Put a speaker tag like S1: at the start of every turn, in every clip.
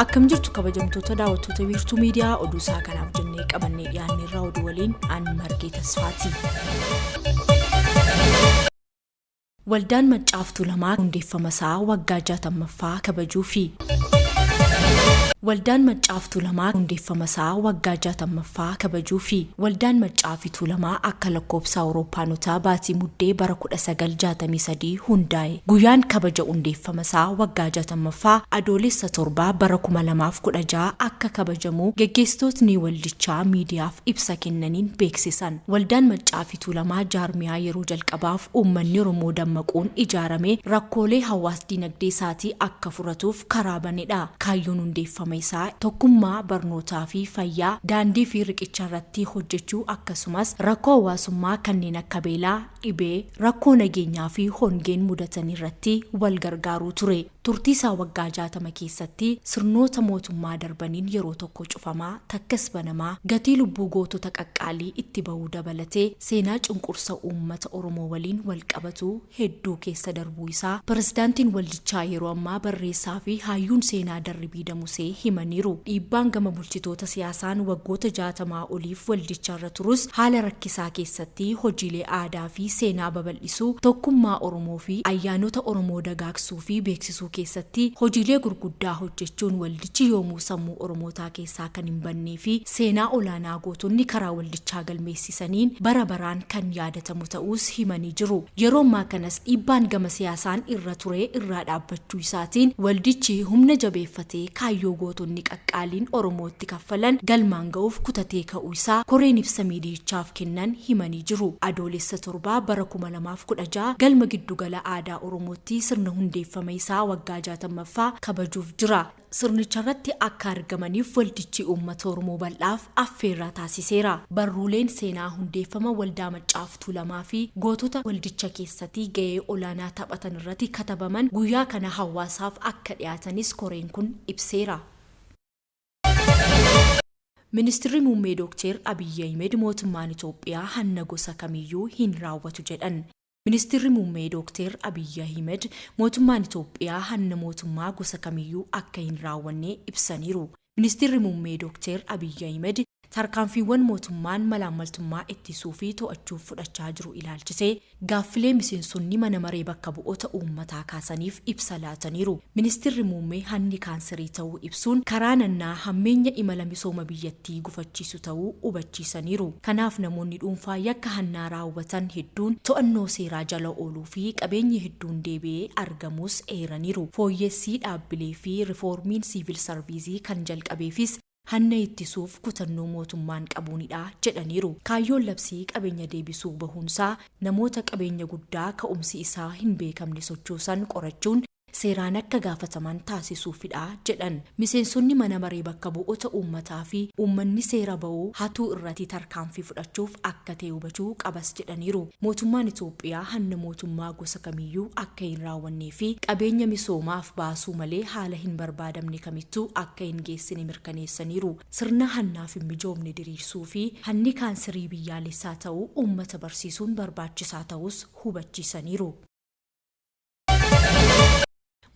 S1: Akkam jirtu kabajamtoota daawwattoota Wiirtuu Miidiyaa oduu isaa kanaaf jennee qabannee dhiyaanneerraa oduu waliin aan Margee Tasfaati. Waldaan Maccaa fi Tuulamaa hundeeffama isaa waggaa 60ffaa kabajuufi. Waldaan Maccaa fi Tuulamaa hundeeffama isaa waggaa 60ffaa kabajuufi. Waldaan Maccaa fi Tuulamaa akka lakkoofsa Awurooppaanotaa baatii Muddee bara 1963 hundaa'e. Guyyaan kabaja hundeeffama isaa waggaa 60ffaa Adoolessa 7 bara 2016 akka kabajamu geggeessitootni waldichaa miidiyaaf ibsa kennaniin beeksisan. Waldaan Maccaa fi Tuulamaa jaarmiyaa yeroo jalqabaaf uummanni Oromoo dammaquun ijaaramee rakkoolee hawaas-dinagdee isaatii akka furatuuf karaa banedha. Kaayyoon hundeeffama isaa tokkummaa, barnootaa fi fayyaa, daandii fi riqicha irratti hojjechuu akkasumas rakkoo hawaasummaa kanneen akka beelaa, dhibee, rakkoo nageenyaa fi hongeen mudatan irratti wal gargaaruu ture. Turtii isaa waggaa 60 keessatti sirnoota mootummaa darbaniin yeroo tokko cufamaa, takkas banamaa, gatii lubbuu gootota qaqqaalii itti bahuu dabalatee seenaa cunqursa uummata Oromoo waliin walqabatu hedduu keessa darbuu isaa Pirezidaantiin waldichaa yeroo ammaa barreessaa fi haayyuun seenaa Darribii Damusee himaniiru. Dhiibbaan gama bulchitoota siyaasaan waggoota 60 oliif waldicharra turus haala rakkisaa keessatti hojiilee aadaa fi seenaa babal'isuu, tokkummaa Oromoo fi ayyaanota Oromoo dagaagsuu fi beeksisuu keessatti hojiilee gurguddaa hojjechuun waldichi yoomuu sammuu Oromootaa keessaa kan hin bannee fi seenaa olaanaa gootonni karaa waldichaa galmeessisaniin bara baraan kan yaadatamu ta'uus himanii jiru. Yeroo ammaa kanas dhiibbaan gama siyaasaan irra ture irraa dhaabbachuu isaatiin waldichi humna jabeeffatee kaayyoo gootonni qaqqaaliin Oromootti kaffalan galmaan ga'uuf kutatee ka'uu isaa koreen ibsa miidiyichaaf kennan himanii jiru. Adoolessa 7 bara 2016 galma Giddugala Aadaa Oromootti sirna hundeeffama isaa waggaa 60ffaa kabajuuf jira. Sirnicharratti akka argamaniif waldichi uummata Oromoo bal'aaf affeerraa taasiseera. Barruuleen seenaa hundeeffama Waldaa Maccaa fi Tuulamaa fi gootota waldicha keessati ga'ee olaanaa taphatan irratti katabaman guyyaa kana hawaasaaf akka dhiyaatanis koreen kun ibseera. Ministirri Muummee Dookteer Abiyyi Ahimed mootummaan Itoophiyaa hanna gosa kamiiyyuu hin raawwatu jedhan. Ministirri Muummee Dookteer Abiyyi Ahimed mootummaan Itoophiyaa hanna mootummaa gosa kamiiyyuu akka hin raawwanne ibsaniiru. Ministirri Muummee Dookteer Abiyyi Ahimed tarkaanfiiwwan mootummaan malaammaltummaa ittisuu fi to'achuuf fudhachaa jiru ilaalchisee Gaaffilee miseensonni mana maree bakka bu'oota uummataa kaasaniif ibsa laataniiru. Ministirri Muummee hanni kaanserii ta'uu ibsuun karaa nannaa hammeenya imala misooma biyyattii gufachiisu ta'uu hubachiisaniiru. Kanaaf namoonni dhuunfaa yakka hannaa raawwatan hedduun to'annoo seeraa jala ooluu fi qabeenyi hedduun deebi'ee argamuus eeraniiru. Fooyyessii dhaabbilee fi rifoormiin siivil sarviizii kan jalqabeefis hanna ittisuuf kutannoo mootummaan qabuunidha jedhaniiru. Kaayyoon labsii qabeenya deebisuu bahuunsaa namoota qabeenya guddaa ka'umsi isaa hin beekamne sochoosan qorachuun seeraan akka gaafataman taasisuufidha jedhan. Miseensonni mana maree bakka bu'oota uummataa fi uummanni seera ba'uu hatuu irratti tarkaanfii fudhachuuf akka ta'e hubachuu qabas jedhaniiru. Mootummaan Itoophiyaa hanna mootummaa gosa kamiiyyuu akka hin raawwannee fi qabeenya misoomaaf baasuu malee haala hin barbaadamne kamittuu akka hin geessine mirkaneessaniiru. Sirna hannaaf hin mijoofne diriirsuu fi hanni kaanserii biyyaalessaa ta'uu uummata barsiisuun barbaachisaa ta'uus hubachiisaniiru.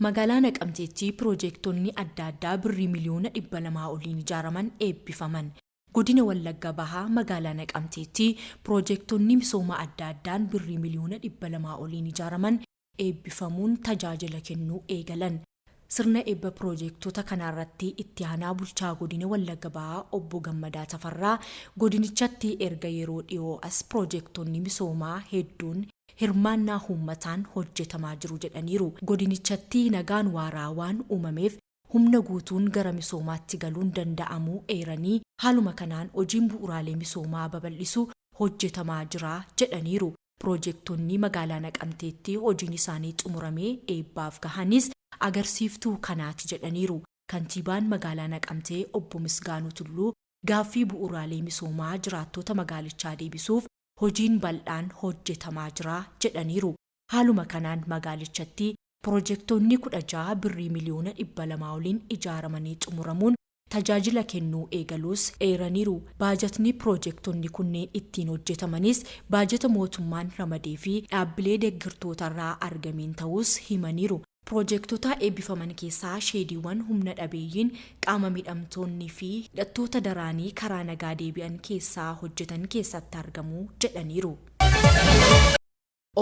S1: Magaalaa Naqamteetti piroojeektonni adda addaa birrii miliyoona 200 oliin ijaaraman eebbifaman. Godina Wallagga Bahaa Magaalaa Naqamteetti piroojeektonni misooma adda addaan birrii miliyoona 200 oliin ijaaraman eebbifamuun tajaajila kennuu eegalan. Sirna eebba piroojeektota kanaarratti Itti Aanaa Bulchaa Godina Wallagga Bahaa Obbo Gammadaa Tafarraa godinichatti erga yeroo dhiyoo as piroojeektonni misoomaa hedduun hirmaannaa uummataan hojjetamaa jiru jedhaniiru. Godinichatti nagaan waaraa waan uumameef humna guutuun gara misoomaatti galuun danda'amuu eeranii, haaluma kanaan hojiin bu'uuraalee misoomaa babal'isu hojjetamaa jira jedhaniiru. Piroojektonni magaalaa Naqamteetti hojiin isaanii xumuramee eebbaaf gahanis agarsiiftuu kanaati jedhaniiru. Kantiibaan magaalaa Naqamtee obbo Misgaanuu Tulluu gaaffii bu'uuraalee misoomaa jiraattota magaalichaa deebisuuf hojiin bal'aan hojjetamaa jira jedhaniiru. Haaluma kanaan magaalichatti Pirojektoonni 16 birrii miliyoona 200 oliin ijaaramanii xumuramuun tajaajila kennuu eegaluus eeraniiru. Baajatni pirojektonni kunneen ittiin hojjetamanis baajata mootummaan ramadee fi dhaabbilee deeggartootarraa argameen ta'uus himaniiru. Piroojeektota eebbifaman keessaa sheediiwwan humna dhabeeyyiin, qaama miidhamtoonni fi hidhattoota daraanii karaa nagaa deebi'an keessaa hojjetan keessatti argamu jedhaniiru.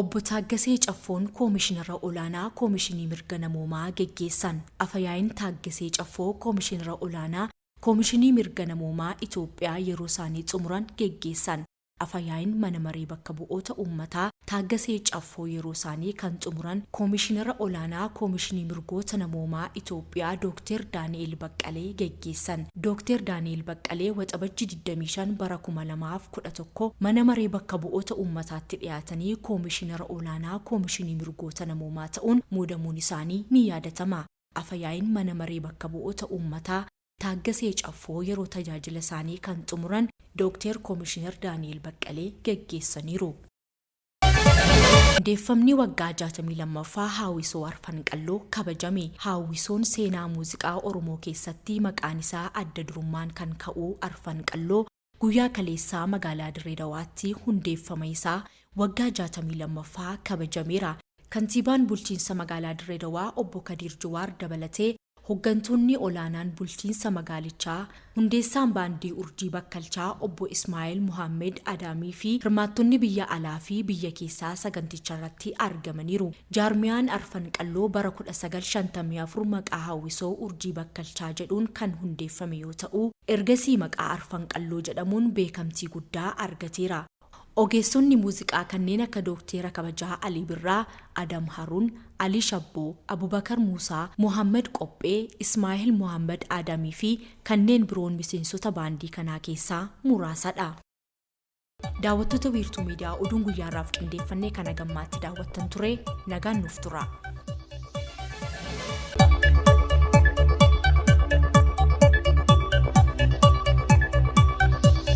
S1: Obbo Taaggasee Caffoon Koomishinara Olaanaa Koomishinii Mirga Namoomaa geggeessan. Afayaa'iin Taaggasee Caffoo Koomishinara Olaanaa Koomishinii Mirga Namoomaa Itoophiyaa yeroo isaanii xumuran geggeessan. Afayaa'iin Mana Maree Bakka Bu'oota Uummataa Taaggasee Caffoo yeroo isaanii kan xumuran Koomishinara Olaanaa Koomishinii Mirgoota Namoomaa Itoophiyaa Dookter Daani'eel Baqqalee geggeessan. Dookter Daani'eel Baqqalee Waxabajji 25 bara 2011 Mana Maree Bakka Bu'oota Uummataatti dhiyaatanii Koomishinara Olaanaa Koomishinii Mirgoota Namoomaa ta'uun muudamuun isaanii ni yaadatama. Afayaa'iin Mana Maree Bakka Bu'oota Uummataa Taaggasee Caffoo yeroo tajaajila isaanii kan xumuran Dookteer Koomishinar Daani'eel Baqqalee geggeessaniiru. Hundeeffamni waggaa 62ffaa Haawisoo Arfan Qalloo kabajame. Haawwisoon seenaa muuziqaa Oromoo keessatti maqaan isaa adda durummaan kan ka'uu Arfan Qalloo guyyaa kaleessaa magaalaa Dirree Dawaatti hundeeffama isaa waggaa 62ffaa kabajameera. Kantiibaan Bulchiinsa Magaalaa Dirree Dawaa Obbo Kadiir Juwaar dabalatee hoggantoonni olaanaan bulchiinsa magaalichaa, hundeessaan Baandii Urjii Bakkalchaa Obbo Ismaa'eel Muhaammed Adaamii fi hirmaattonni biyya alaa fi biyya keessaa saganticharratti argamaniiru. Jaarmiyaan Arfan Qalloo bara 1954 maqaa Hawwisoo Urjii Bakkalchaa jedhuun kan hundeeffame yoo ta'u, ergasii maqaa Arfan Qalloo jedhamuun beekamtii guddaa argateera. Ogeessonni muuziqaa kanneen akka Dookteera Kabajaa Alii Birraa, Adam Haruun, Alii Shabboo, Abubakar Muusaa, Mohaammad Qophee, Ismaahil Mohaammad Aadamii fi kanneen biroon miseensota baandii kanaa keessaa muraasadha. Daawwattoota Wiirtuu Miidiyaa oduun guyyaa har'aaf qindeeffanne kan hagammaatti daawwattan ture. Nagaan nuuf turaa.